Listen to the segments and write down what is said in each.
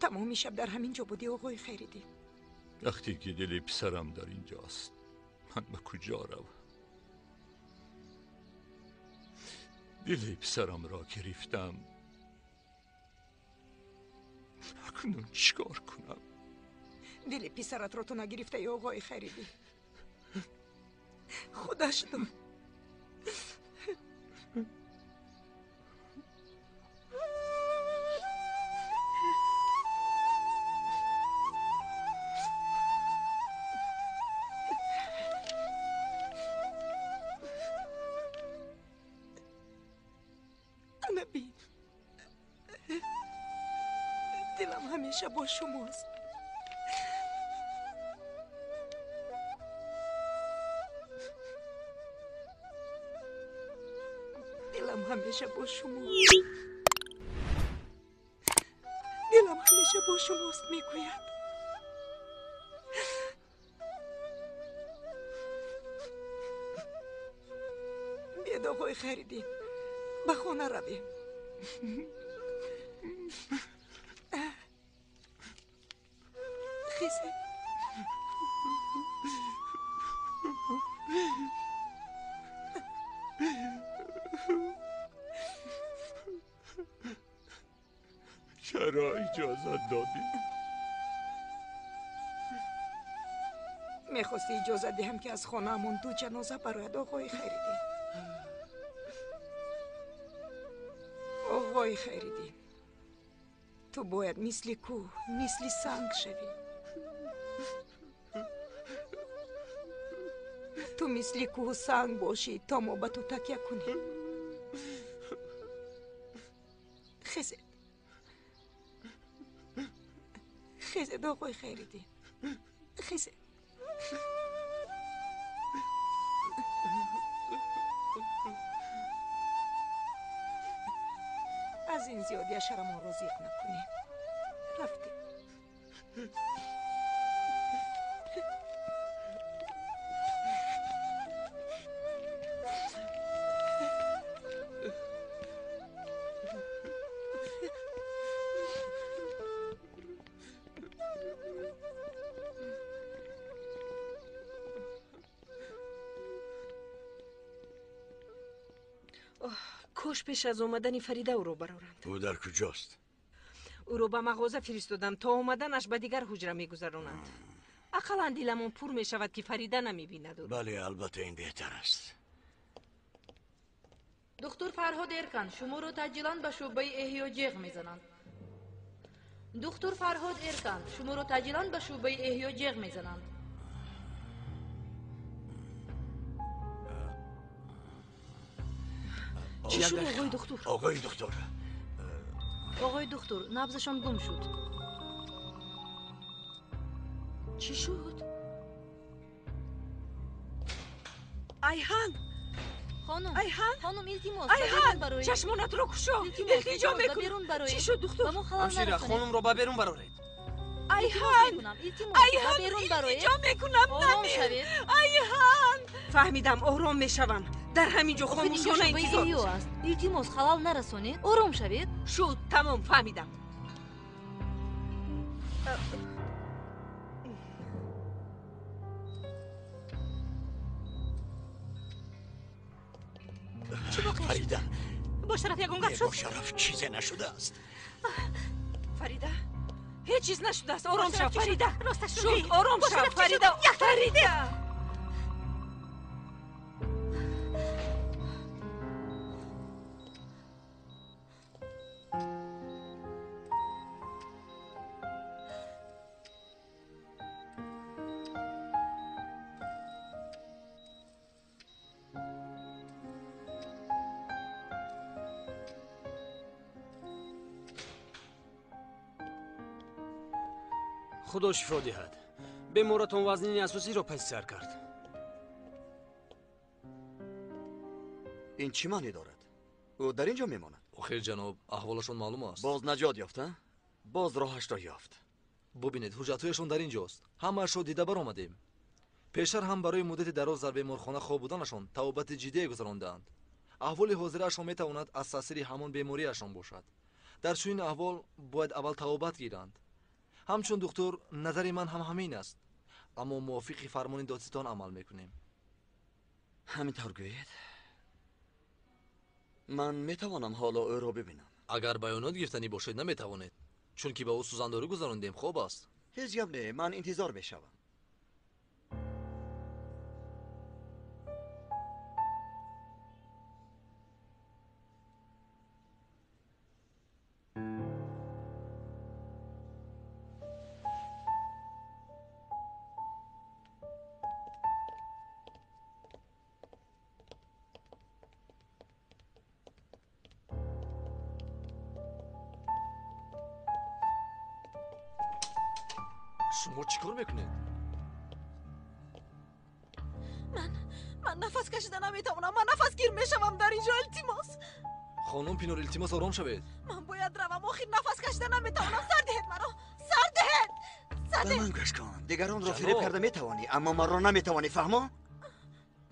Тамоми шаб дар ҳамин ҷо будӣ, оғои Хайриддин. Вақте ки дили писарам дар инҷост, ман ба куҷо равам? Дили писарамро гирифтам. Акнун чикор кунам? Дили писаратро ту нагирифтаӣ, оғои Хайриддин. Худаш дод. Дилам ҳамеша бо шумост. Дилам ҳамеша бо шумост. Дилам ҳамеша бо шумост, мегӯяд. Биёд, оғои Хайриддин, ба хона равем. Хезе. Чаро иҷозат додӣ? Мехости иҷозат диҳам, ки аз хонаамон ду ҷаноза барояд, оғои Хайриддин? Оғои Хайриддин, ту бояд мисли кӯҳ, мисли санг шавӣ. Ту мисли кӯҳу санг бошӣ, то мо ба ту такя кунем. Хезед, хезед, оғои Хайриддин, хезед. Аз ин зиёд яшарамонро зиқ накунем. Рафтем. Кош пеш аз омадани Фарида ӯро бароранд. Ӯ дар куҷост? Ӯро ба мағоза фиристодам, то омаданаш ба дигар ҳуҷра мегузаронанд. Ақаллан диламон пур мешавад, ки Фарида намебинад ӯро. Бале, албатта ин беҳтар аст. Духтур Фарҳод Эркан, шуморо таъҷилан ба шӯъбаи эҳё ҷеғ мезананд. Духтур Фарҳод Эркан, шуморо таъҷилан ба шӯъбаи эҳё ҷеғ мезананд. Чӣ шуд, оғои духтур? Оғои духтур, оғои духтур, набзашон гум шуд. Чӣ шуд? Айҳан! Хонум, Айҳан! Хонум, илтимос, Айҳан, чашмонатро кушо, илтиҷо мекунам. Чӣ шуд, духтур? Ба мо халал Ҳамшира, нарасонед. хонумро ба берун бароред. Айҳан! Илтимос, ба Айҳан, берун бароед. илтиҷо мекунам, Ором намир. шавед. Айҳан! Фаҳмидам, ором мешавам. Дар ҳамин ҷо Охир инҷо хомӯшона шӯъбаи интизор. эҳё аст. Илтимос, халал нарасонед. Ором шавед. Шуд, тамом, фаҳмидам. Чӣ воқеа шуд? Фарида, Бо шараф ягон гап не, шуд? бо шараф чизе нашудааст. Фарида, ҳеҷ чиз нашудааст. Ором Бо шав, шараф чӣ шуд? Фарида. Росташро Шуд, гӯй. ором Бо шав, шараф чӣ шуд? Фарида. Як Фарида! Худо шифо диҳад. Беморатон вазнини асосиро паси сар кард. Ин чӣ маъне дорад? Ӯ дар ин ҷо мемонад. Охир, ҷаноб, аҳволашон маълум аст. Боз наҷот ёфт, а? Боз роҳашро ёфт. Бубинед, ҳуҷҷатҳояшон дар ин ҷост. Ҳамаашро дида баромадем. Пештар ҳам барои муддати дароз дар беморхона хоб буданашон табобати ҷиддие гузарондаанд. Аҳволи ҳозираашон метавонад аз таъсири ҳамон бемориашон бошад. Дар чунин аҳвол бояд аввал табобат гиранд. Ҳамчун духтур назари ман ҳам ҳамин аст, аммо мувофиқи фармони додситон амал мекунем. Ҳамин тавр гӯед. Ман метавонам ҳоло ӯро бибинам? Агар баёнот гирифтанӣ бошед, наметавонед, чунки ба ӯ сӯзандорӣ гузарондем. Хоб аст. Ҳеҷ гап не, ман интизор мешавам. Шумо чӣ кор мекунед? Ман нафас кашида наметавонам. Ман нафасгир мешавам дар инҷо. Илтимос. Хонум Пинор, илтимос, ором шавед. Ман бояд равам. Охир нафас кашида наметавонам. Сар диҳед маро. Сар диҳед. Сар Ба диҳед. ман гӯш кун. Дигаронро фиреб карда метавонӣ, аммо маро наметавонӣ, фаҳмо?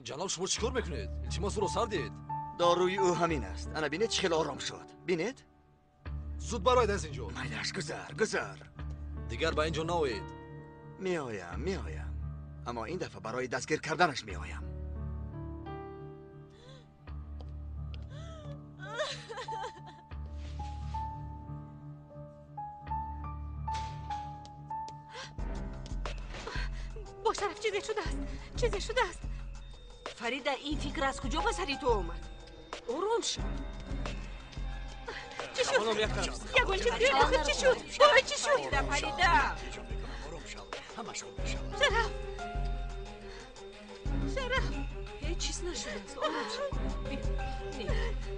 Ҷаноб, шумо чӣ кор мекунед? Илтимос, ӯро сар диҳед. Дорӯи ӯ ҳамин аст. Ана бинед, чӣ хеле ором шуд. Бинед? Зуд бароед аз инҷо. Майлаш, гузар, гузар. Дигар ба инҷо наоед. Меоям, меоям. Аммо ин дафъа барои дастгир карданаш меоям. Бо Шараф чизе шудааст, чизе шудааст. Фарида, ин фикр аз куҷо ба сари ту омад? Ором шав. Чӣ шуд? Хонум, як тараф. Ягон чиз гӯед, охир чӣ шуд? Вой, чӣ шуд? Фарида, Фарида. Ором шав, ҳамаш хуб мешавад. Шараф, Шараф. Ҳеҷ чиз нашудааст, ором шав. Биё. Не,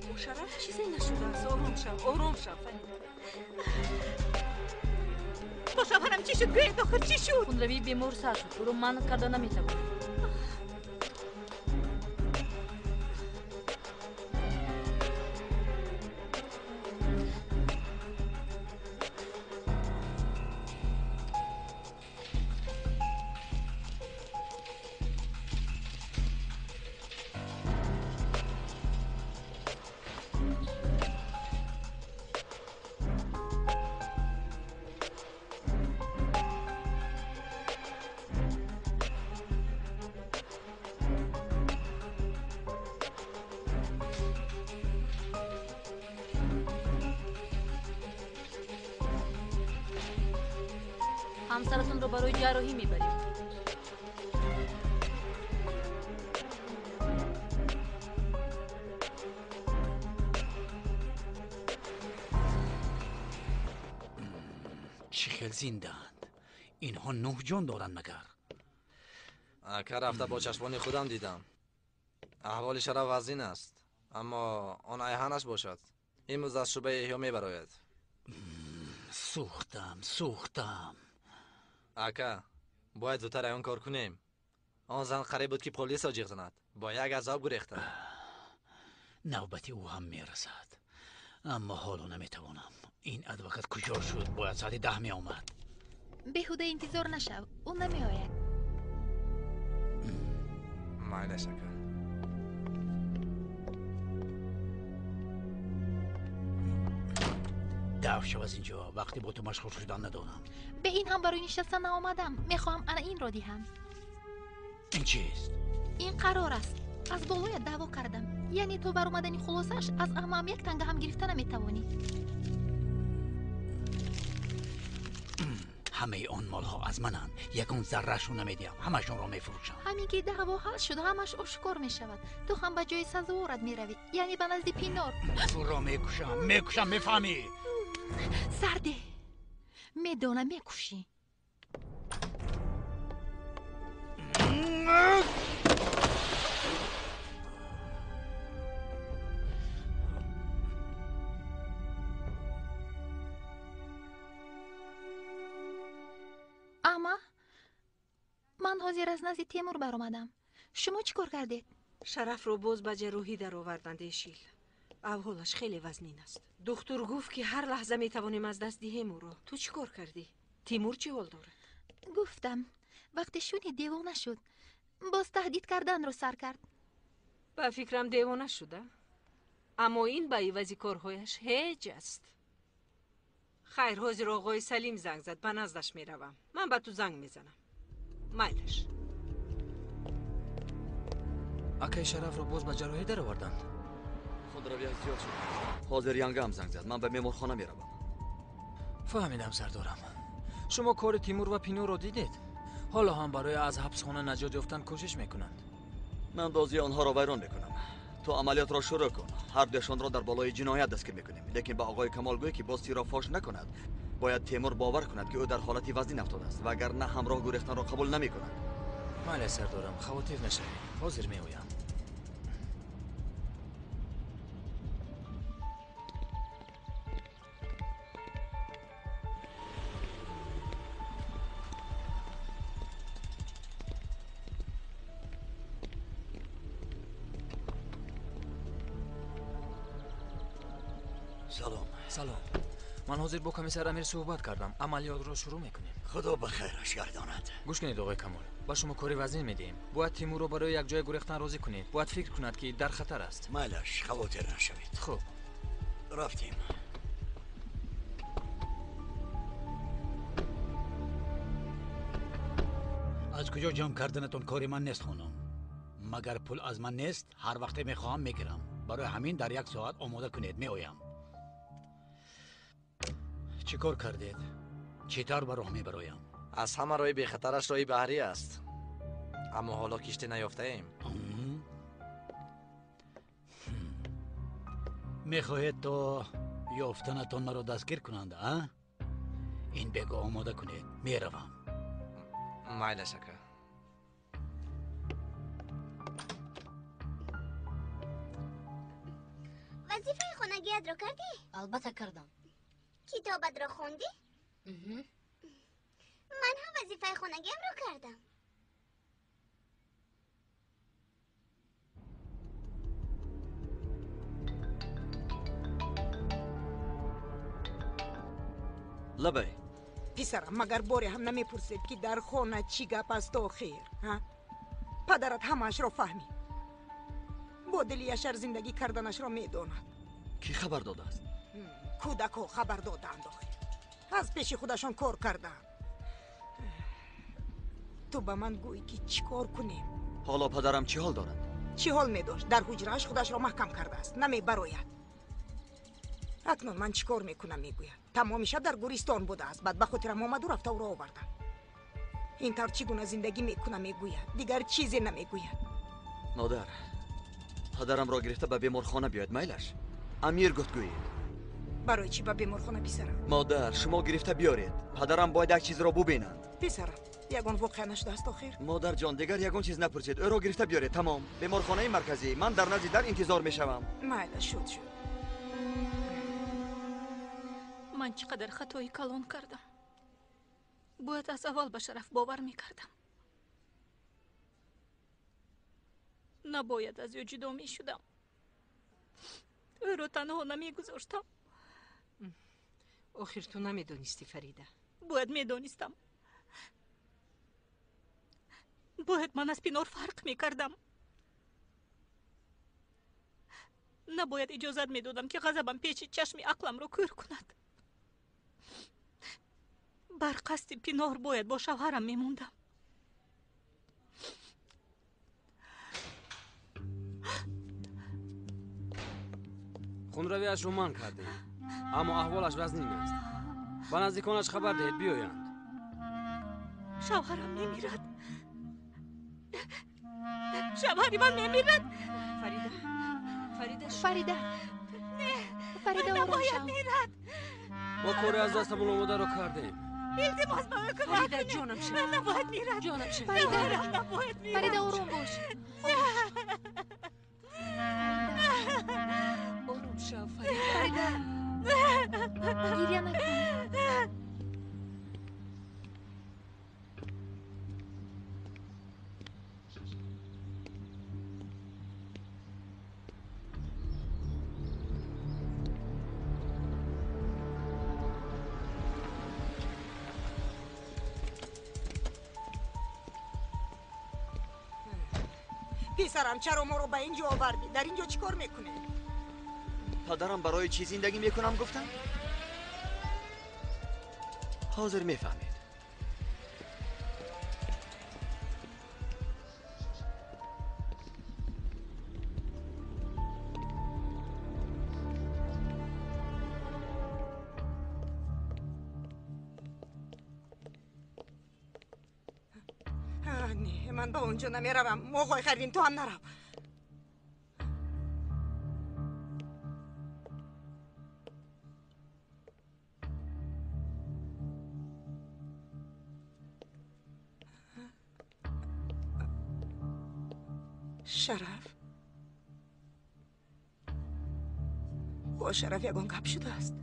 бо Шараф чизе нашудааст. Ором шав, ором шав, Фарида. Бо шавҳарам чӣ шуд? Гӯед, охир чӣ шуд? Хунравии бемор сар шуд, ӯро манъ карда наметавонем. Ҳамсаратонро барои ҷарроҳӣ мебарем. Чӣ хел зиндаанд инҳо? Нӯҳ ҷон доранд магар? Ака, рафта бо чашмони худам дидам. Аҳволи Шараф вазнин аст, аммо он айҳанаш бошад. Имрӯз аз шӯъбаи эҳё мебарояд. Сӯхтам, сӯхтам. Ака, бояд зудтар аён кор кунем. Он зан қариб буд, ки полисро ҷиғ занад. Бо як азоб гурехта. Навбати ӯ ҳам мерасад, аммо ҳоло наметавонам. Ин адвокат куҷо шуд? Бояд соати 10 меомад. Беҳуда интизор нашав, ӯ намеояд. Майлаш, ака. Даф шав аз инҷо, вақте бо ту машғул шудан надорам. Бе ин ҳам барои нишастан наомадам. Мехоҳам ана инро диҳам. Ин чист? Ин қарор аст. Аз болоят даъво кардам. Яъне то баромадани хулосааш аз амаам як танга ҳам гирифта наметавонӣ. Ҳамаи он молҳо аз мананд. Ягон зарраашон намедиҳам, ҳамашонро мефурӯшам. Ҳамин ки даъво ҳал шуд, ҳамаш ошкор мешавад. Ту ҳам ба ҷои сазоворат меравӣ, яъне ба назди Пинор. Туро мекушам, мекушам, мефаҳмӣ? Сарде, медонам, мекушӣ. Ама ман ҳозир аз назди Темур баромадам. Шумо чӣ кор кардед? Шарафро боз ба ҷарроҳӣ дароварданд, Эшил. Аҳволаш хеле вазнин аст. Духтур гуфт, ки ҳар лаҳза метавонем аз даст диҳем ӯро. Ту чӣ кор кардӣ? Тимур чӣ ҳол дорад? Гуфтам, вақте шунид, девона шуд. Боз таҳдид карданро сар кард. Ба фикрам, девона шуда, аммо ин ба ивази корҳояш ҳеҷ аст. Хайр, ҳозир оғои Салим занг зад, ба наздаш меравам. Ман ба ту занг мезанам. Майлаш. Акаи Шарафро боз ба ҷарроҳӣ дароварданд. Хунравияш зиёд шуд. Ҳозир янгаам занг зад. Ман ба беморхона меравам. Фаҳмидам, сардорам. Шумо кори Тимур ва Пинорро дидед? Ҳоло ҳам барои аз ҳабсхона наҷот ёфтан кӯшиш мекунанд. Ман бозии онҳоро вайрон мекунам. Ту амалиётро шурӯъ кун. Ҳар дуяшонро дар болои ҷиноят дастгир мекунем. Лекин ба оғои Камол гӯй, ки боз сирро фош накунад. Бояд Темур бовар кунад, ки ӯ дар ҳолати вазнин афтодааст, вагарна ҳамроҳ гурехтанро қабул намекунад. Майли, сардорам, хавотир нашавед. Ҳозир меоям. Салом. Салом. Ман ҳозир бо комиссар Амир суҳбат кардам. Амалиётро шурӯъ мекунем. Худо ба хайраш гардонад. Гӯш кунед, оғои Камол. Ба шумо кори вазнин медиҳем. Бояд Тимурро барои якҷоя гурехтан розӣ кунед. Бояд фикр кунад, ки дар хатар аст. Майлаш, хавотир нашавед. Хуб. Рафтем. Аз куҷо ҷамъ карданатон кори ман нест, хонум. Магар пул аз ман нест? Ҳар вақте мехоҳам мегирам. Барои ҳамин дар як соат омода кунед, меоям. Чӣ кор кардед? Чӣ тавр ба роҳ мебароям? Аз ҳама роҳи бехатараш роҳи баҳрӣ аст. Аммо ҳоло киштӣ наёфтаем. Мехоҳед то ёфтанатон маро дастгир кунанд, а? Ин бего омода кунед, меравам. Майлаш, ака. Вазифаи хонагиятро кардӣ? Албатта кардам. Китобатро хондӣ? Ман ҳам вазифаи хонагиамро кардам. Лабай. Писарам, магар боре ҳам намепурсед, ки дар хона чӣ гап аст охир? Падарат ҳамаашро фаҳмид. Бо дили яшар зиндагӣ карданашро медонад. Кӣ хабар додааст? Кӯдакҳо хабар додаанд охир. Аз пеши худашон кор кардаанд. Ту ба ман гӯй, ки чӣ кор кунем? Ҳоло падарам чӣ ҳол дорад? Чӣ ҳол медошт? Дар ҳуҷрааш худашро маҳкам кардааст, намебарояд. Акнун ман чӣ кор мекунам, мегӯяд. Тамоми шаб дар гӯристон будааст. Баъд ба хотирам омаду рафта ӯро овардам. Ин тавр чӣ гуна зиндагӣ мекунам, мегӯяд. Дигар чизе намегӯяд. Модар, падарамро гирифта ба беморхона биёед, майлаш? Амир гуфт гӯед. Барои чӣ ба беморхона, писарам? Модар, шумо гирифта биёред. Падарам бояд як чизро бубинанд. Писарам, ягон воқеа нашудааст охир? Модарҷон, дигар ягон чиз напурсед. Ӯро гирифта биёред, тамом. Беморхонаи марказӣ. Ман дар назди дар интизор мешавам. Майла, шуд, шуд. Ман чӣ қадар хатои калон кардам. Бояд аз аввал ба Шараф бовар мекардам. Набояд аз ӯ ҷудо мешудам. Ӯро танҳо намегузоштам. Охир ту намедонистӣ, Фарида. Бояд медонистам. Бояд ман аз Пинор фарқ мекардам. Набояд иҷозат медодам, ки ғазабам пеши чашми ақламро кӯр кунад. Бар қасди Пинор бояд бо шавҳарам мемондам. Хунравиашро манъ кардем, аммо аҳволаш вазнин аст. Ба наздиконаш хабар диҳед, биёянд. Шавҳарам мемирад. Шавҳари ман мемирад. Фарида, Фарида, Фарида. Не, Фарида, ором шав. Мирад. Мо кори аз дастамон омодаро кардем. Илтимос, ба ӯ кӯмак Фарида, ҷонам шав. Набояд мирад. Ҷонам шав. Фарида, набояд мирад. Фарида, ором бош. Ором шав, Фарида. Фарида, гиря накун. Писарам, чаро моро ба ин ҷо овардӣ? Дар ин ҷо чӣ кор мекунӣ? Падарам барои чӣ зиндагӣ мекунам гуфтам? Ҳозир мефаҳмед. Не, ман ба он ҷо намеравам. Оғои Хайриддин, ту ҳам нарав. Шараф, бо Шараф ягон гап шудааст?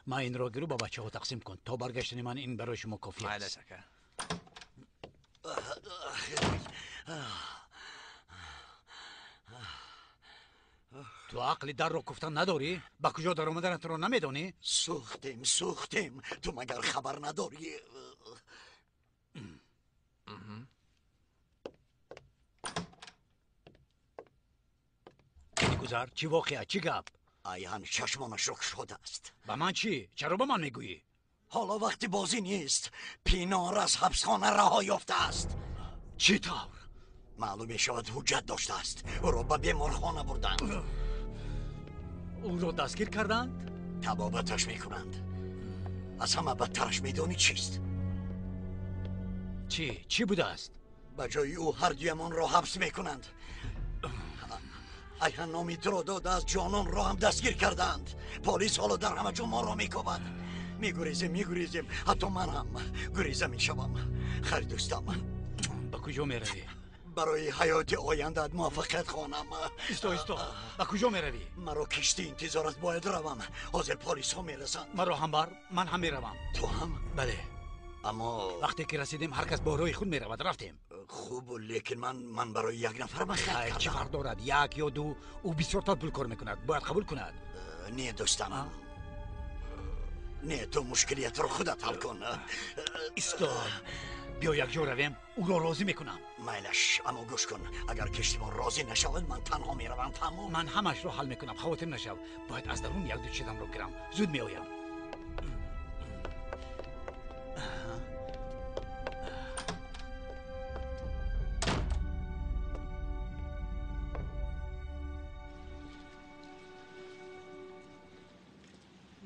Ман инро гиру ба бачаҳо тақсим кун. То баргаштани ман ин барои шумо кофӣ аст. Ту ақли дарро куфтан надорӣ? Ба куҷо даромаданатро намедонӣ? Сӯхтем, сӯхтем. Ту магар хабар надорӣ? Гузар, чӣ воқеа, чӣ гап? Айҳан чашмонашро кушодааст. Ба ман чӣ? Чаро ба ман мегӯӣ? Ҳоло вақти бозӣ нест. Пинор аз ҳабсхона раҳо ёфтааст. Чӣ тавр? Маълум мешавад ҳуҷҷат доштааст. Ӯро ба беморхона бурданд. Ӯро дастгир карданд? Табобаташ мекунанд. Аз ҳама бадтараш медонӣ чист? Чӣ? Чӣ будааст? Ба ҷои ӯ ҳардуямонро ҳабс мекунанд. Айҳан номи туро додааст, ҷононро ҳам дастгир кардаанд. Полис ҳоло дар ҳама ҷо моро мекобад. Мегурезем, мегурезем, ҳатто ман ҳам гуреза мешавам. Хайр дӯстам. Ба куҷо меравӣ? Барои ҳаёти ояндаат муваффақият хонам. Исто, исто, ба куҷо меравӣ? Маро киштӣ интизор аст, бояд равам. Ҳозир полисҳо мерасанд. Маро ҳам бар, ман ҳам меравам. Ту ҳам? Бале. Аммо вақте ки расидем ҳар кас бо роҳи худ меравад. Рафтем. Хуб, лекин ман барои як нафар маслиҳат кардам. Чӣ фарқ дорад, як ё ду? Ӯ бисёртар пул кор мекунад, бояд қабул кунад. Не дӯстам, не, ту мушкилиятро худат ҳал кун. Исто, биё якҷо равем, ӯро розӣ мекунам. Майлаш, аммо гӯш кун, агар киштибон розӣ нашавад, ман танҳо меравам, фаҳму? Ман ҳамаашро ҳал мекунам, хавотир нашав. Бояд аз дарун як-ду чизамро гирам. Зуд меоям.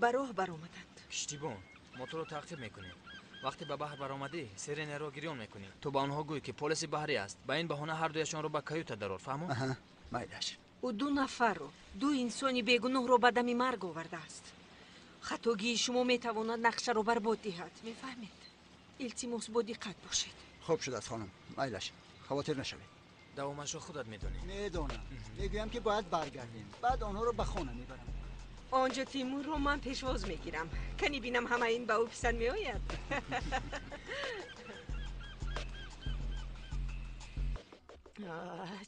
Ба роҳ баромаданд. Киштибон, мо туро таъқиб мекунем. Вақте ба баҳр баромадӣ, Серенеро гирён мекунӣ. Ту ба онҳо гӯй, ки полиси баҳрӣ аст. Ба ин баҳона ҳардуяшонро ба каюта дарор, фаҳмо? Майлаш. Ӯ ду нафарро, ду инсони бегуноҳро ба дами марг овардааст. Хатогии шумо метавонад нақшаро барбод диҳад. Мефаҳмед? Илтимос, бо диққат бошед. Хуб шудааст, хонум. Майлаш, хавотир нашавед. Давомашро худат медонӣ. Медонам. Мегӯям, ки бояд баргардем. Баъд онҳоро ба хона мебарам. Онҷо Тимурро ман пешвоз мегирам. Кани бинам ҳама ин ба ӯ писанд меояд.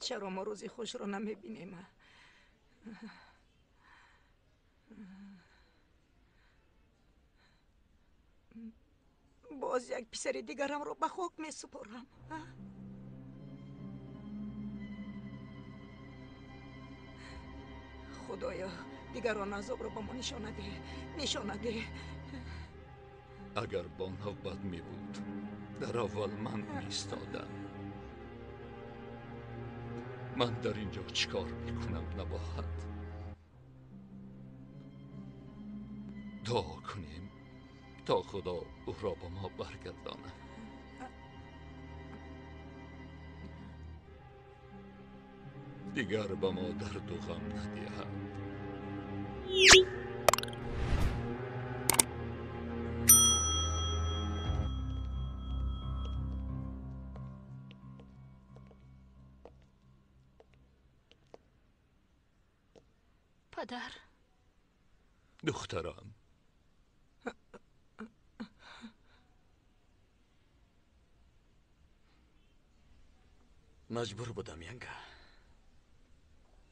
Чаро мо рӯзи хушро намебинем? Боз як писари дигарамро ба хок месупорам. Худоё, дигар он азобро ба мо нишона деҳ, нишона деҳ. Агар бо навбат мебуд, дар аввал ман меистодам. Ман дар ин ҷо чӣ кор мекунам, Набоҳат? Дуо кунем то Худо ӯро ба мо баргардонад. Дигар ба мо дарду ғам надиҳад. Падар. Духтарам. Маҷбур будам, Янга.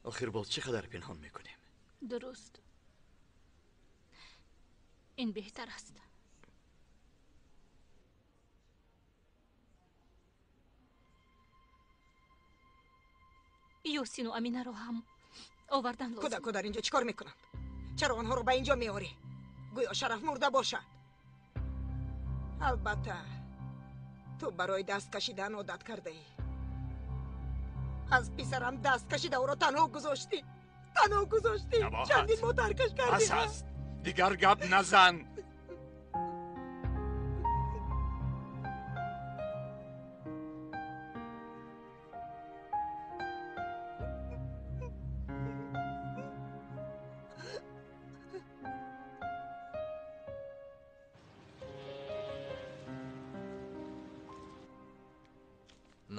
Охир боз чӣ қадар пинҳон мекунем? Дуруст. Ин беҳтар аст. Ёсину Аминаро ҳам овардан лозим. Кӯдако дар инҷо чӣ кор мекунанд? Чаро онҳоро ба инҷо меорӣ? Гӯё Шараф мурда бошад. Албатта, ту барои даст кашидан одат кардаӣ. Аз писарам даст кашида ӯро танҳо гузоштӣ. Танҳо гузоштӣ. Чандин моҳ таркаш кардӣ. Бас аст. Дигар гап назан.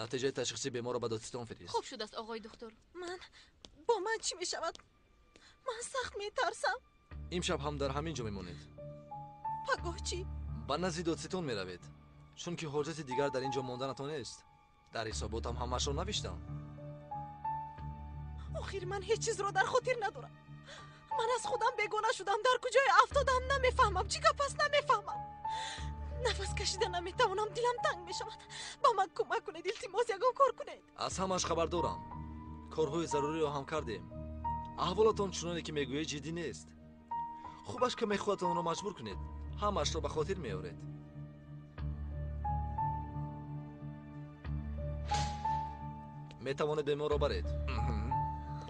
Натиҷаи ташхиси беморро ба додситон фирист. Хуб шудааст, оғои духтур. Ман бо ман чӣ мешавад? Ман сахт метарсам. Имшаб ҳам дар ҳамин ҷо мемонед. Пагоҳ чӣ? Ба назди додситон меравед, чунки ҳоҷати дигар дар ин ҷо монданатон нест. Дар ҳисоботам ҳамаашро навиштам. Охир ман ҳеҷ чизро дар хотир надорам. Ман аз худам бегона шудам. Дар куҷое афтодам намефаҳмам. Чӣ гап аст намефаҳмам. Нафас кашида наметавонам, дилам танг мешавад. Ба ман кӯмак кунед, илтимос, ягон кор кунед. Аз ҳамааш хабар дорам. Корҳои заруриро ҳам кардем. Аҳволатон чуноне ки мегӯед ҷиддӣ нест. Хубаш ки мехоҳад онро маҷбур кунед, ҳамаашро ба хотир меоред. Метавонед беморро баред.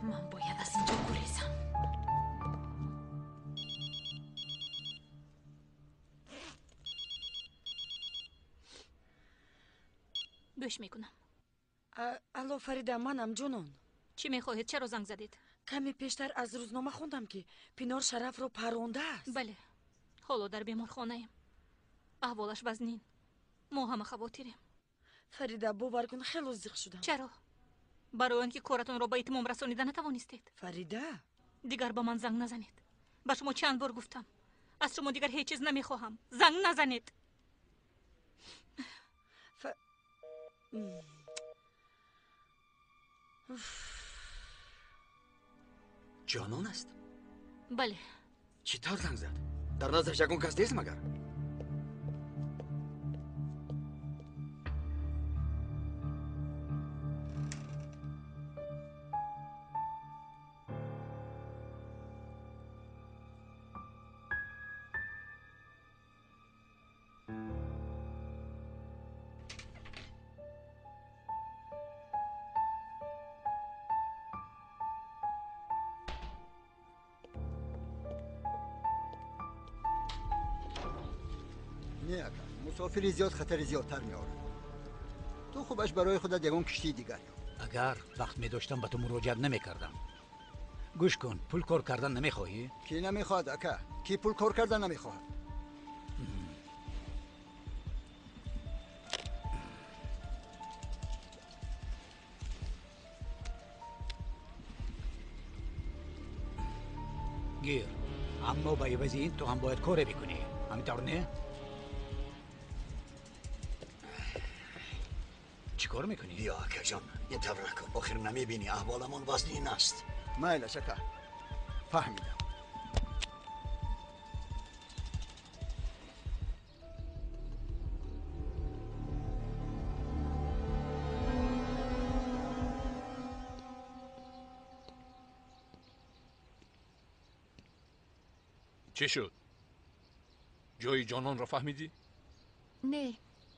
Ман бояд аз инҷо гурезам. Гӯш мекунам. Алло, Фарида, манам, ҷонон. Чӣ мехоҳед? Чаро занг задед? Каме пештар аз рӯзнома хондам, ки Пинор Шарафро парондааст. Бале, ҳоло дар беморхонаем. Аҳволаш вазнин. Мо ҳама хавотирем. Фарида, бовар кун, хело зиқ шудам. Чаро? Барои он ки коратонро ба итмом расонида натавонистед. Фарида, дигар ба ман занг назанед. Ба шумо чанд бор гуфтам. Аз шумо дигар ҳеҷ чиз намехоҳам. Занг назанед. Ҷонон аст? Бале. Чӣ тавр занг зад? Дар наздаш ягон кас нест магар? Не, ака, мусофири зиёд хатари зиёдтар меорад. Ту хубаш барои худат ягон киштии дигар ёб. Агар вақт медоштам, ба ту муроҷиат намекардам. Гӯш кун, пул кор кардан намехоҳӣ? Кӣ намехоҳад, ака? Кӣ пул кор кардан намехоҳад? Гир. Аммо ба ивази ин ту ҳам бояд коре бикунӣ. Ҳамин тавр не? Чӣ кор мекунӣ? Биё, акаҷон, ин тавр накун. Охир намебинӣ, аҳволамон вазнин аст. Майлаш, ака, фаҳмидам. Чӣ шуд? Ҷои ҷононро фаҳмидӣ? Не,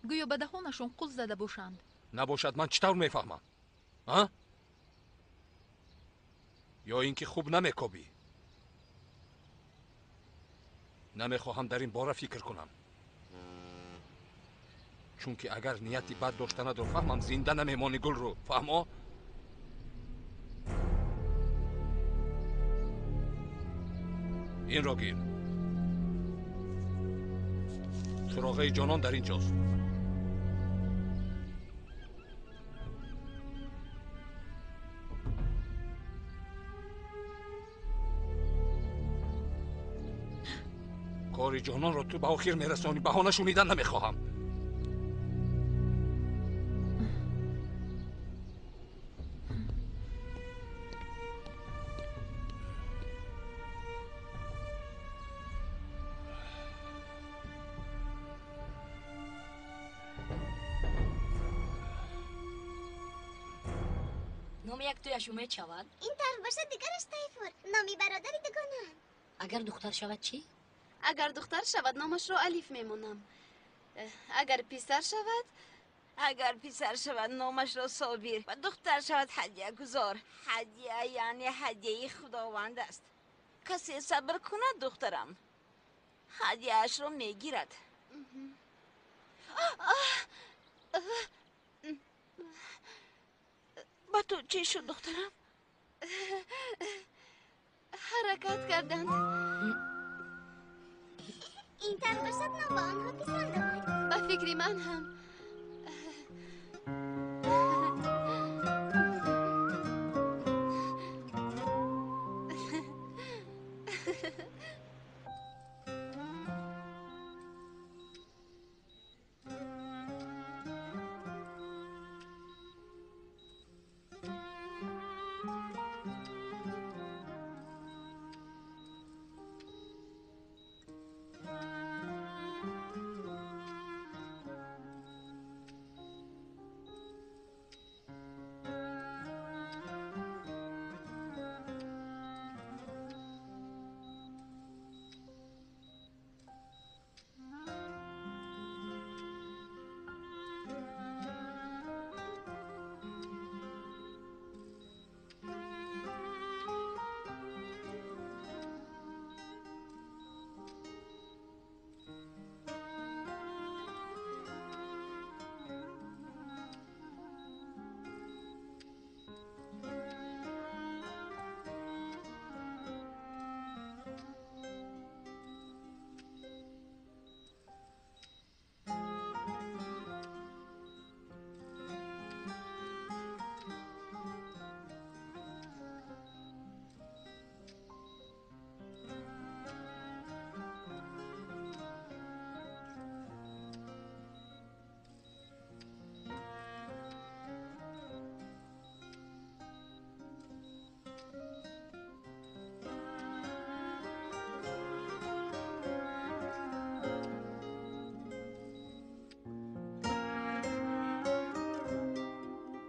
гӯё ба даҳонашон қулф зада бошанд. Набошад, ман чӣ тавр мефаҳмам? А? Ё ин ки хуб намекобӣ? Намехоҳам дар ин бора фикр кунам. Чунки агар нияти бад доштанатро фаҳмам, зинда намемонӣ, Гулрӯ. Фаҳмо? Инро гир. Суроғаи ҷонон дар ин ҷост. Кори ҷононро ту ба охир мерасонӣ, баҳона шунидан намехоҳам. Номи яктояш Умед шавад? Ин тавр бошад, дигараш Тайфур. Номи бародари дугонаам. Агар духтар шавад чӣ? Агар духтар шавад, номашро Алиф мемонам. Агар писар шавад? Агар писар шавад, номашро Собир ва духтар шавад, Ҳадиягузор. Ҳадия яъне ҳадияи Худованд аст. Касе сабр кунад, духтарам, ҳадияашро мегирад. Ба ту чӣ шуд, духтарам? Ҳаракат карданд. Ин тавр бошад, ном ба онҳо писанд омад. Ба фикри ман ҳам.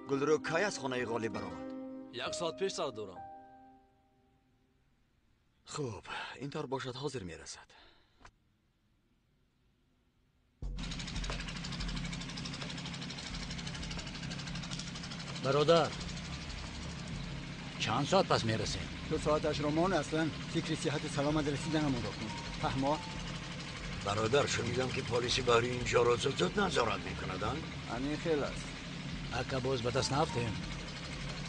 Гулрӯ кай аз хонаи Ғолиб баромад? Як соат пеш сар дорам. Хуб, ин тавр бошад, ҳозир мерасад. Бародар, чанд соат пас мерасем? Ду соаташро мон, аслан фикри сиҳату саломат расиданамонро кун. Фаҳмо? Бародар, шунидам ки полиси баҳри инҷоро зуд назорат мекунад, ҳамин хел аст. Ака, боз ба даст нафтем.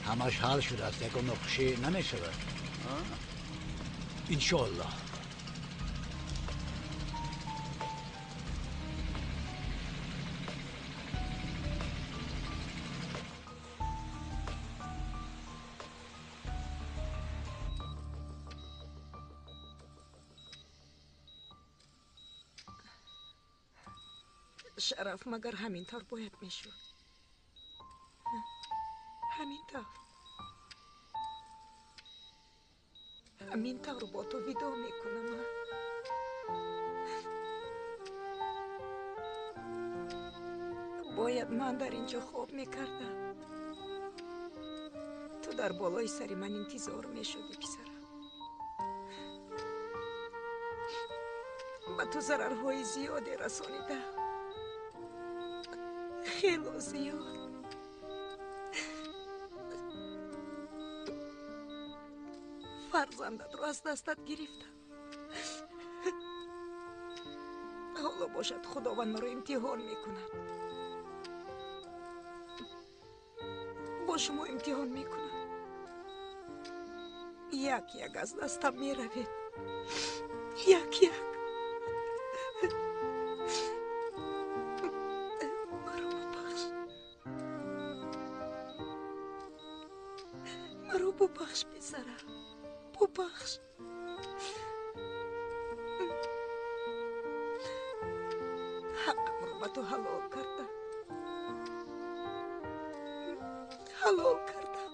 Ҳамаш ҳал шудааст, ягон нохушӣ намешавад. Иншоаллоҳ. Шараф магар ҳамин тавр бояд мешуд? Ҳамин тавр. Ҳамин тавр бо ту видо мекунам. Бояд ман дар инҷо хоб мекардам. Ту дар болои сари ман интизор мешудӣ, писарам. Ба ту зарарҳои зиёде расонидам. Хело зиёд. Фарзандатро аз дастат гирифтам. Ҳоло бошад Худованд маро имтиҳон мекунад. Бо шумо имтиҳон мекунад. Як як аз дастам меравед. Як як. Маро бубахш. Маро бубахш, писарам. Бубахш. Ҳаққамро ба ту ҳалол кардам. Ҳалол кардам.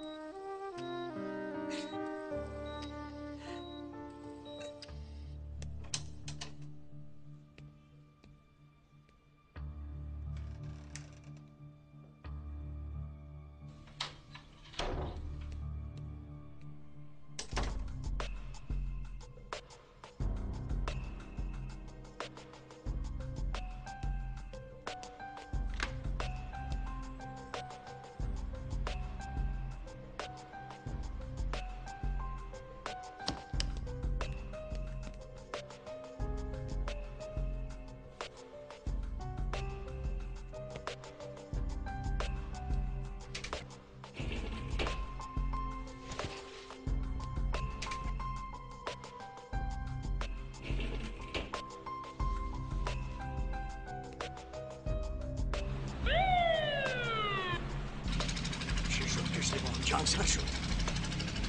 جنگ سر شد.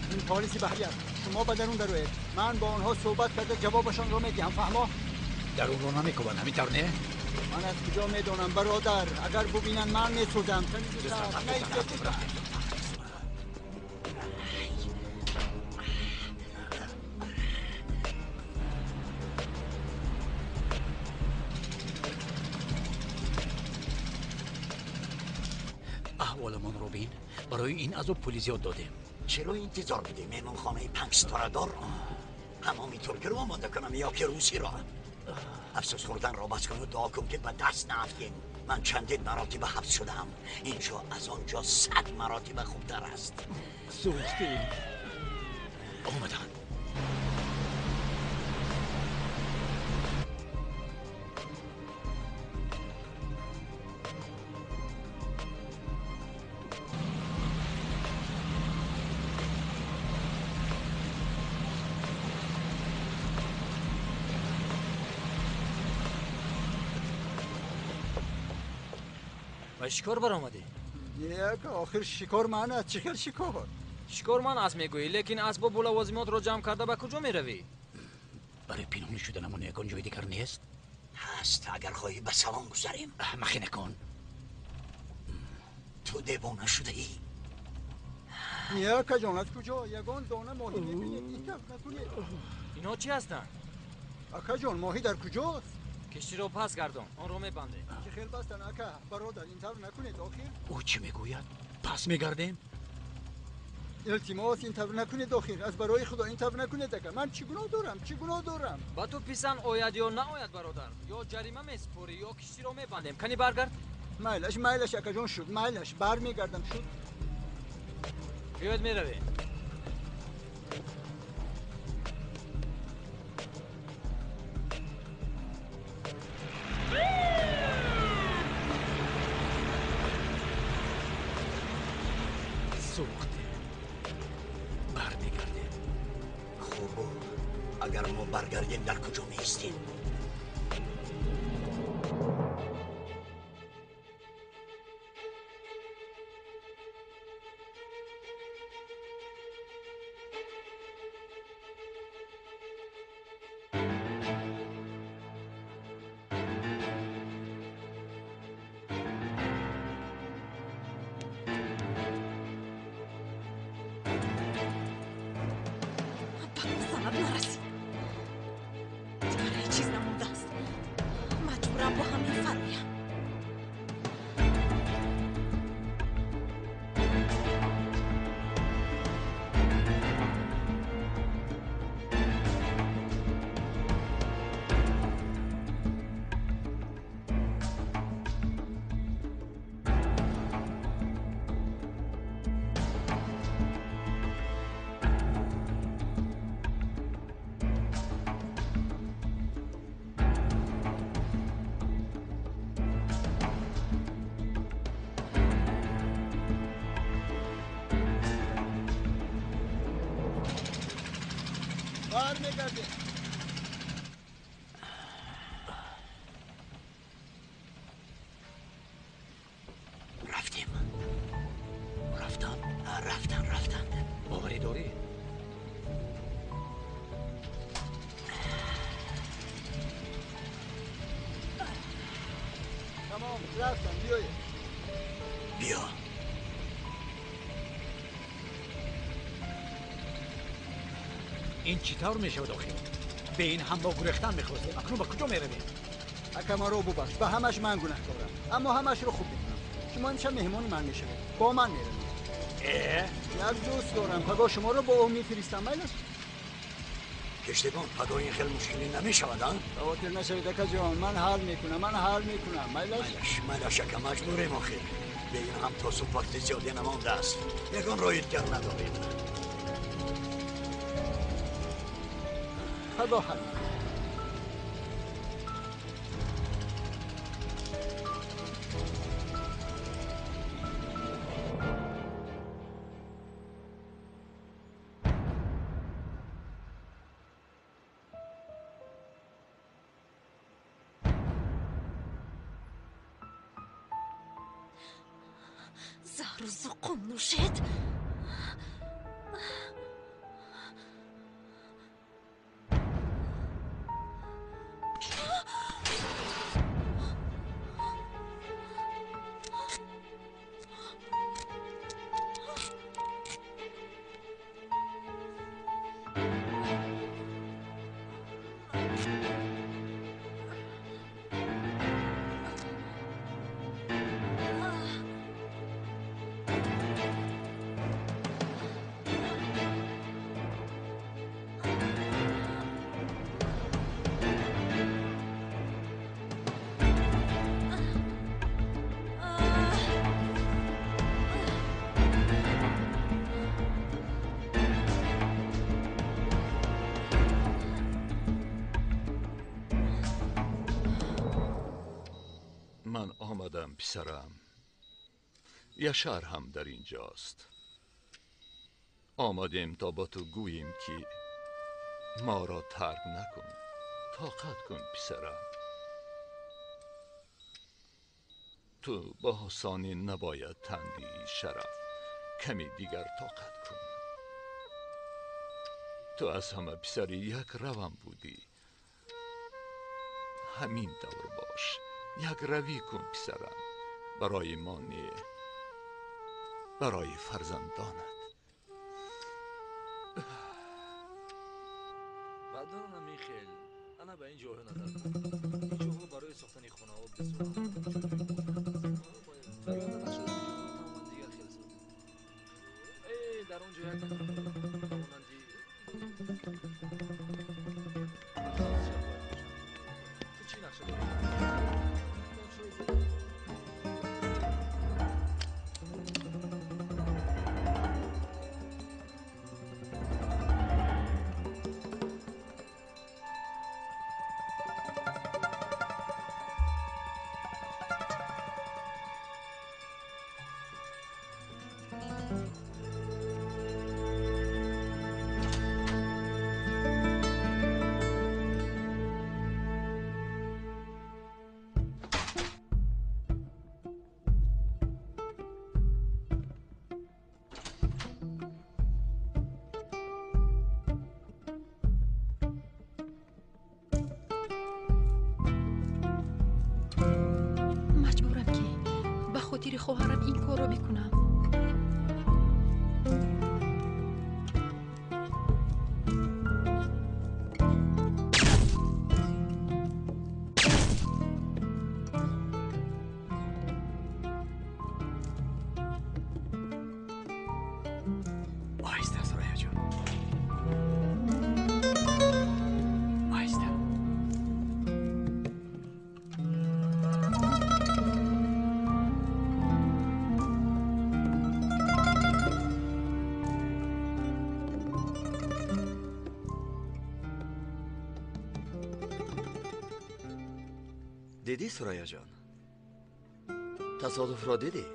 این پالیسی بحری است. شما به درون بروید. من با آنها صحبت کرده جوابشان را میدهم. فهما؟ درون رو نمیکوبند، همینطور نه؟ من از کجا میدانم برادر؟ اگر ببینن من میسوزم. احوالمان رو بین. برای این عذاب پولی زیاد دادیم. چرا انتظار بودی مهمانخانه 5 ستاره دار را؟ حمامی ترکی رو آماده کنم یا که روسی را؟ افسوس خوردن را بس کن و دعا کن که به دست نیفتیم. من چندین مراتب حبس شدم. اینجا از آنجا 100 مراتب خوبتر است. سوختیم. آمدن. شکار برآمدی؟ یک آخر شکار من است. چه شکار؟ شکار من است میگویی، لیکن اسباب و لوازمات را جمع کرده به کجا میروی؟ برای پنهان شدنمون یکان جای دیگر نیست؟ هست، اگر خواهی به سلام گذاریم. احمقی نکن. تو دیوانه شده ای؟ نه جان، از کجا؟ یگان دانه ماهی میبینید؟ این طرف نکنید. اینا چی هستند؟ اکا جان، ماهی در کجاست؟ کشتی رو پس گردان، آن رو میبنده. چه خیل بستن اکا، برادر این طور نکنید آخر. او چی میگوید؟ پس میگردیم؟ التماس این طور نکنید آخر، از برای خدا این طور نکنید اکا. من چی گناه دارم؟ چی گناه دارم؟ با تو پیسان آید یا نآید برادر، یا جریمه میسپری یا کشتی رو میبندیم. کنی برگرد؟ میلش میلش اکا جان شد، میلش برمیگردم شد. بیاید میرویم. سوخته. برمیگردیم. خوب، اگر ما برگردیم در کجا میایستیم؟ фурсат нарасид. Дигар ҳеҷ чиз намондааст. Маҷбурам бо ҳамин фароям. Рафтем. Рафтам, рафтан, рафтанд. Боварӣ дорӣ? Тамом, рафтам, биёед. Биё. Ин чӣ тавр мешавад охир? Бе ин ҳам мо гурехтан мехостем. Акнун ба куҷо меравем? Ака, маро бубахш, ба ҳамаш ман гунаҳкорам. Аммо ҳамашро хуб мекунам. Шумо имшаб меҳмони ман мешавед. Бо ман меравед. Як дӯст дорам, пагоҳ шуморо бо ӯ мефиристам, майлаш? Киштибон, пагоҳ ин хел мушкилӣ намешавад, а? Хавотир нашавед, акаҷон, ман ҳал мекунам, ман ҳал мекунам, майлаш? Майлаш, майлаш, ака, маҷбурем охир. Бе ин ҳам то субҳ вақти зиёде намондааст. Ягон роҳи дигар надорем. Пагоҳ ҳал мекунам. Заҳру зуқум нӯшед. Ман омадам, писарам. Яшар ҳам дар инҷост. Омадем то ба ту гӯем ки моро тарк накун. Тоқат кун, писарам. Ту ба осонӣ набояд тан диҳӣ, Шараф. Каме дигар тоқат кун. Ту аз ҳама писари як равам будӣ. Ҳамин тавр бош. Як равӣ кун, писарам. Барои мо не, барои фарзандонат. Баъдан Михел, ана ба ин ҷойҳо назар кун. Ин ҷойҳо барои сохтани хонаҳо бисёр ҷойҳои мувофиқ аст. Барои нақшаи ҷойҳоро тамоман дигар хел созем. Дар он ҷо як монанди ту чӣ нақша дорӣ? Маҷбурам ки ба хотири хоҳарам ин корро бикунам. Дидӣ Сурайё ҷон? Тасодуфро дидӣ?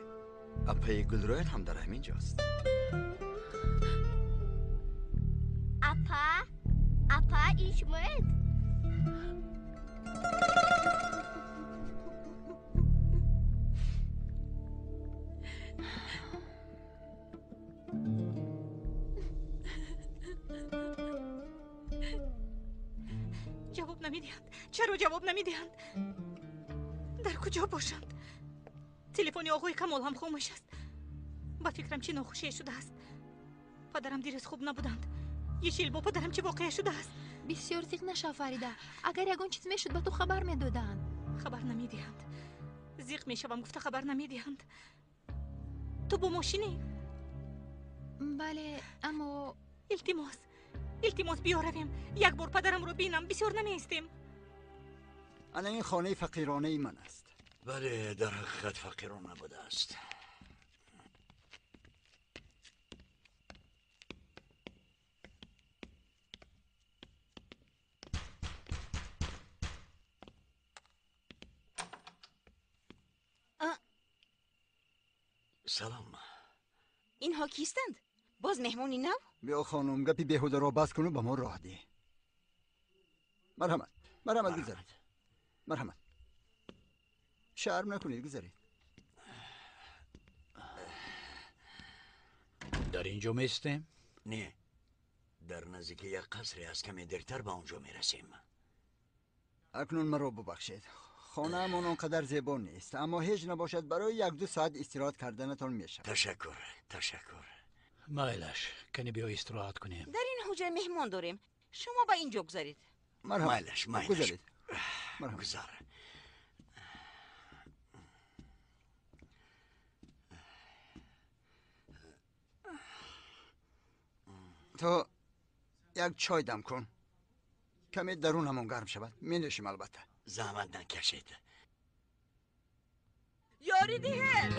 Апаи Гулрӯят ҳам дар ҳамин ҷост. Апа, апа, ин шумоед? Ҷавоб намедиҳанд. Чаро ҷавоб намедиҳанд? Дар куҷо бошанд? Телефони оғои Камол ҳам хомӯш аст. Ба фикрам чӣ нохушие шудааст. Падарам дирӯз хуб набуданд. Ешил, бо падарам чӣ воқеа шудааст? Бисёр зиқ нашав, Фарида. Агар ягон чиз мешуд, ба ту хабар медоданд. Хабар намедиҳанд. Зиқ мешавам гуфта хабар намедиҳанд. Ту бо мошинӣ? Бале, аммо илтимос, илтимос, биё равем. Як бор падарамро бинам, бисёр намеистем. Ана ин хонаи фақиронаи ман аст. Бале, дар ҳақиқат фақирона будааст. Салом. Инҳо кистанд? Боз меҳмони нав? Биё хонум, гапи беҳударо бас куну ба мо роҳ деҳ. Марҳамат, марҳамат, гузаред. Марҳамат. Шарм накунед, гузаред. Дар ин ҷо меистем? Не, дар наздики як қасре аст, каме дертар ба он ҷо мерасем. Акнун маро бубахшед. Хонаамон он қадар зебо нест, аммо ҳеҷ набошад барои як-ду соат истироҳат карданатон мешавад. Ташаккур, ташаккур. Майлаш, кане биё истироҳат кунем. Дар ин ҳуҷра меҳмон дорем. Шумо ба ин ҷо гузаред. Марҳамат. Майлаш, майлаш. Гузаред. Гузар. То як чой дам кун. Каме дарунамон гарм шавад. Менӯшем албатта. Заҳмат накашед. Ёрӣ диҳед.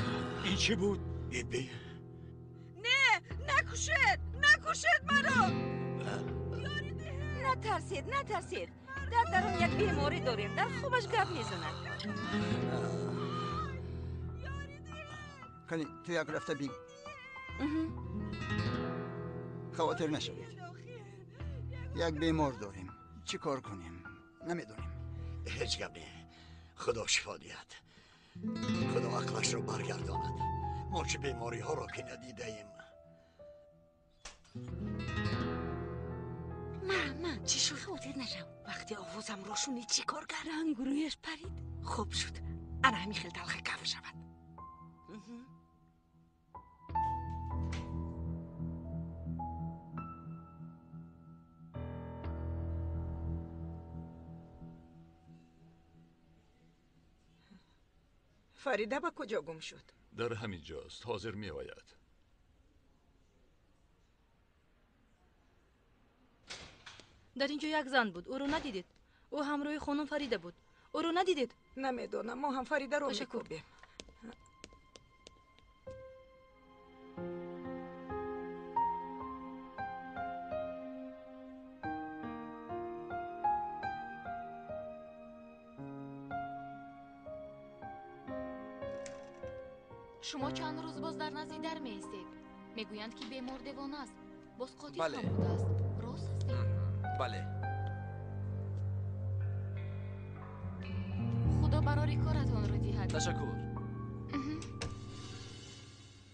Ин чӣ буд? Биби. Не, накушед, накушед маро. Ёрӣ диҳед. Натарсед, натарсед. Дар дарун як беморӣ дорем. Дар хобаш гап мезанад. Кани, ту як рафта бин. Хавотир нашавед. Як бемор дорем. Чӣ кор кунем? Намедонем. Ҳеҷ гап не. Худо шифо диҳад. Худо ақлашро баргардонад. Мо чӣ бемориҳоро ки надидаем. Мама, чӣ шуд? Хавотир нашав. Вақте овозамро шунид чӣ кор кард? Рангу рӯяш парид. Хуб шуд. Ана ҳамин хел талха каф шавад. Фарида ба куҷо гум шуд? Дар ҳамин ҷост, ҳозир меояд. Дар ин ҷо як зан буд, ӯро надидед? Ӯ ҳамроҳи хонум Фарида буд. Ӯро надидед? Намедонам, мо ҳам Фаридаро мекӯбем. Шумо чанд рӯз боз дар назди дар меистед. Мегӯянд, ки бемор девона аст. Боз қотил ҳам будааст. Рост аст? Бале. Худо барори коратонро диҳад. Ташаккур.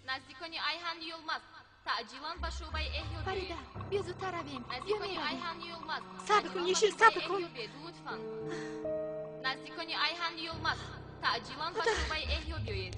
Наздикони Айҳан Юлмаз таъҷилан ба шӯъбаи эҳё биёед. Фарида, биё зудтар равем. Наздикони Айҳан Юлмаз. Сабр кун, Ешил, сабр кун. Лутфан. Наздикони Айҳан Юлмаз таъҷилан ба шӯъбаи эҳё биёед.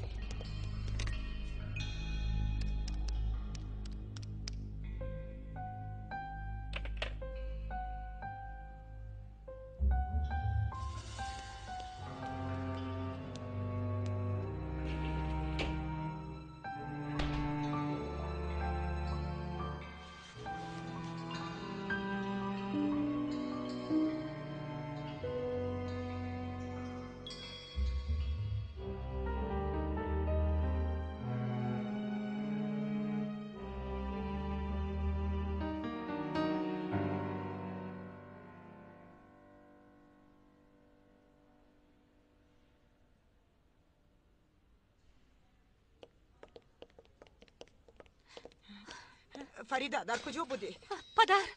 Фарида, дар куҷо будӣ? Падар.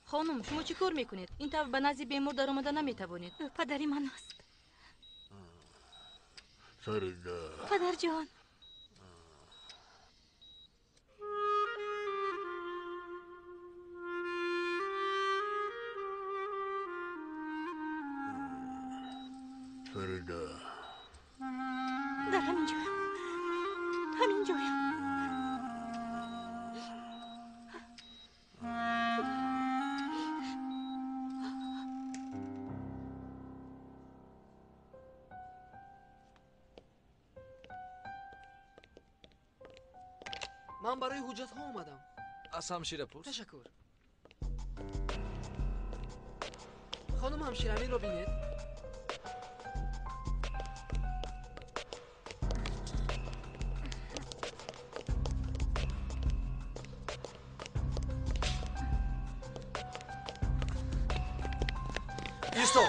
Хонум, шумо чӣ кор мекунед? Ин тавр ба назди бемор даромада наметавонед. Падари ман аст. Фарида. Падарҷон. Фарида. Дар ҳамин ҷоям. Ҳамин ҷоям. Ман барои ҳуҷҷатҳо омадам. Аз ҳамшира пурс. Ташаккур. Хонум ҳамшира, ҳаминро бинед. Исто!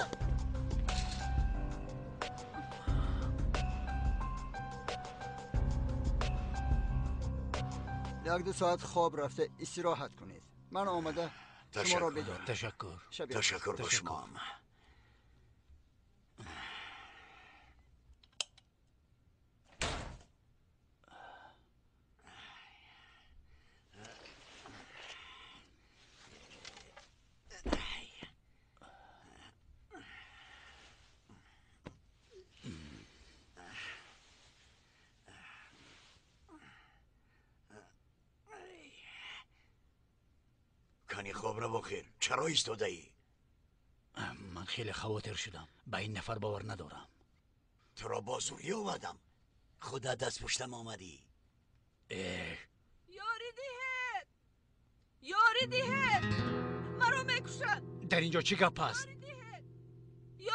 Як-ду соат хоб рафта истироҳат кунед. Ман омада шуморо бедорам. Ташаккур. Ташаккур ба шумоам. Чаро истодаӣ? Ман хеле хавотир шудам. Ба ин нафар бовар надорам. Туро бо зурӣ овардам. Худат аз пуштам омадӣ. Эҳ! Ёрӣ диҳед! Ёрӣ диҳед! Маро мекушад! Дар ин ҷо чӣ гап аст?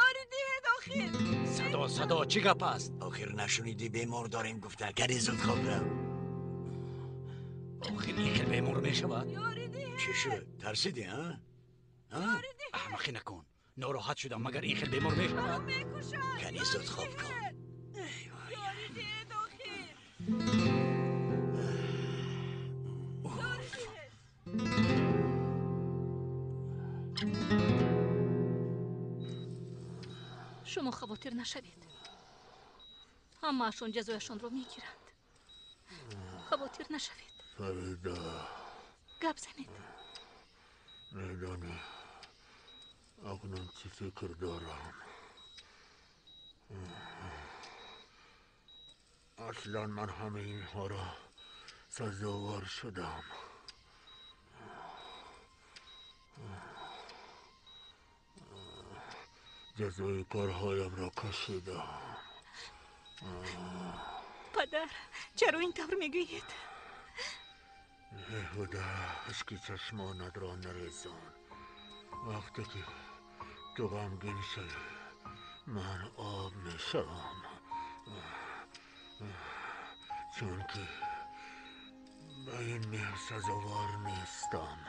Ёрӣ диҳед охир! Садо, садо, чӣ гап аст? Охир нашунидӣ бемор дорем гуфта. Кани зуд хоб рав. Охир ин хел бемор мешавад? Чӣ шуд? Тарсидӣ, а? Аҳмақӣ накун. Нороҳат шудам, магар ин хел бемор мешавад? Кани зуд хоб кун. Шумо хавотир нашавед. Ҳамаашон ҷазояшонро мегиранд. Хавотир нашавед. Фарида. Гап занед. Медонӣ, акнун чӣ фикр дорам? Аслан ман ҳамаи инҳоро сазовор шудам. Ҷазои корҳоямро кашидам. Падар, чаро ин тавр мегӯед? Беҳуда ашки чашмонатро нарезон. Вақте ки ту ғамгин шавӣ, ман об мешавам. Чунки ба ин меҳр сазовор нестам.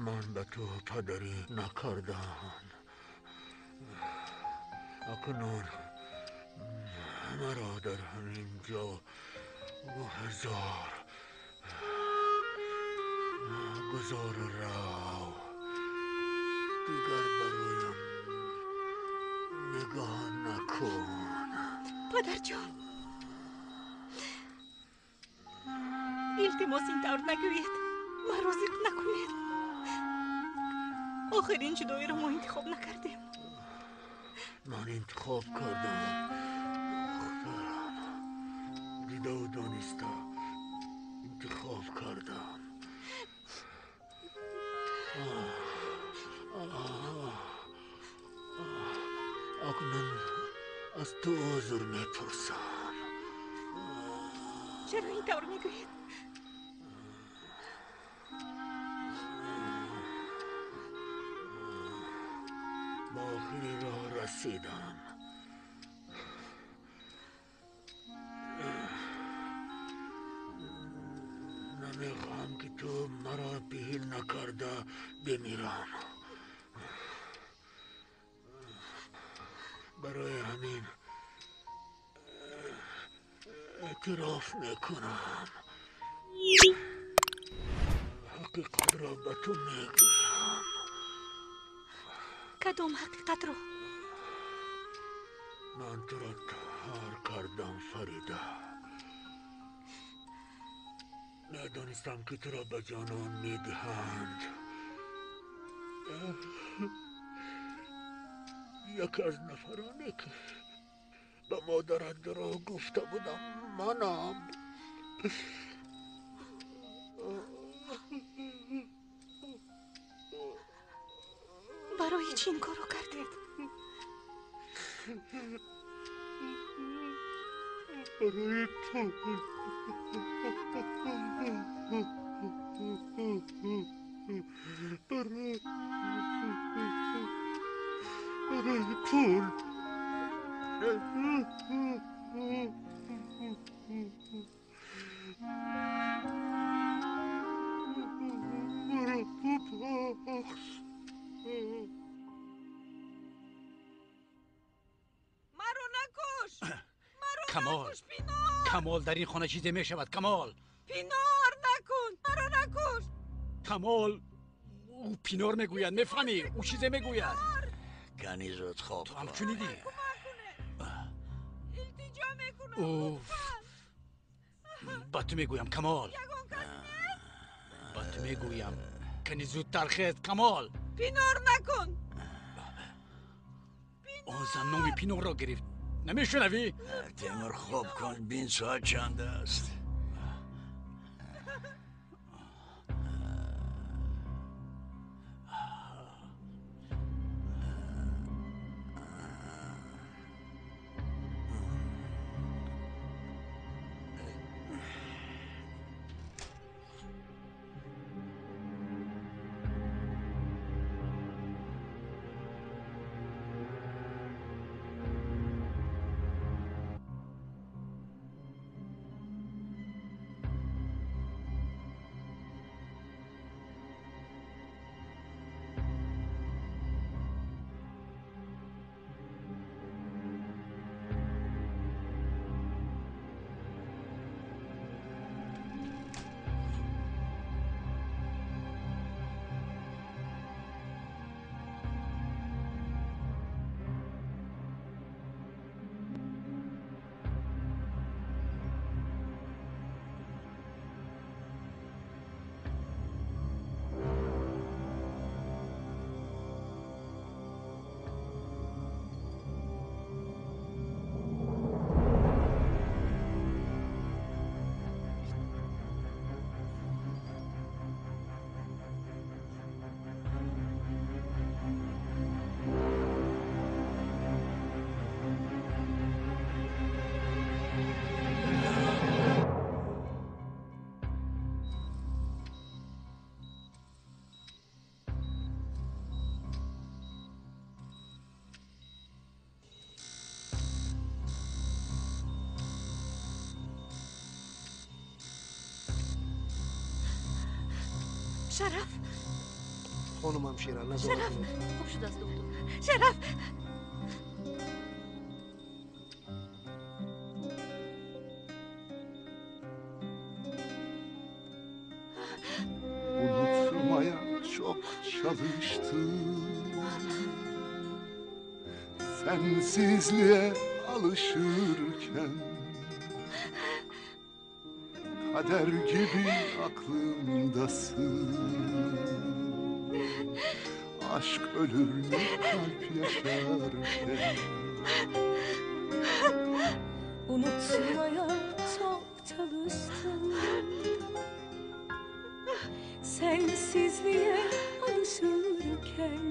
Ман ба ту падарӣ накардам. Акнун маро дар ҳамин ҷо гузор, гузор, рав. Дигар бароям нигоҳ накун. Падарҷон, илтимос ин тавр нагӯед. Маро зиқ накунед. Охир ин ҷудоиро мо интихоб накардем. Ман интихоб кардам, духтарам. Дидаву дониста интихоб кардам. Акнун аз ту узр мепурсам. Чаро ин тавр мегӯед? Ба охири роҳ расидам. Намехоҳам ки ту маро пиҳил накарда бимирам. Барои ҳамин Эътироф мекунам. Ҳақиқатро ба ту мегӯям. Кадом ҳақиқатро? Ман туро таҳар кардам, Фарида. Медонистам, ки туро ба ҷонон медиҳанд. Яке аз нафароне, ки ба модарат дурӯғ гуфта будам, манам. Барои чӣ ин корро кардед? Барои пул. Барои пул. Маро бубахш. Маро накуш! Маро Камол! накуш, Пинор! Камол, дар ин хона чизе мешавад, Камол! Пинор накун! Маро накуш! Камол, ӯ пинор мегӯяд, мефаҳмӣ? Ӯ чизе мегӯяд. Кани зуд хоб Ту ҳам шунидӣ? Илтиҷо мекунам! Уф! Ба ту мегӯям, Камол! Ба ту мегӯям, кани зудтар хез, Камол! Пинор накун! Он зан номи Пинорро гирифт. Намешунавӣ? Темур, хоб кун, бин соат чанд аст. Шараф! Хонум ҳамшира, назорат Шараф! кунед. Хуб шудааст, доктор. Шараф! Unutmaya çok çalıştım. Sensizliğe alışırken kader gibi aklımdasın. Aşk ölür mü kalp yaşarken? Unutmaya çok çalıştım. Sensizliğe alışırken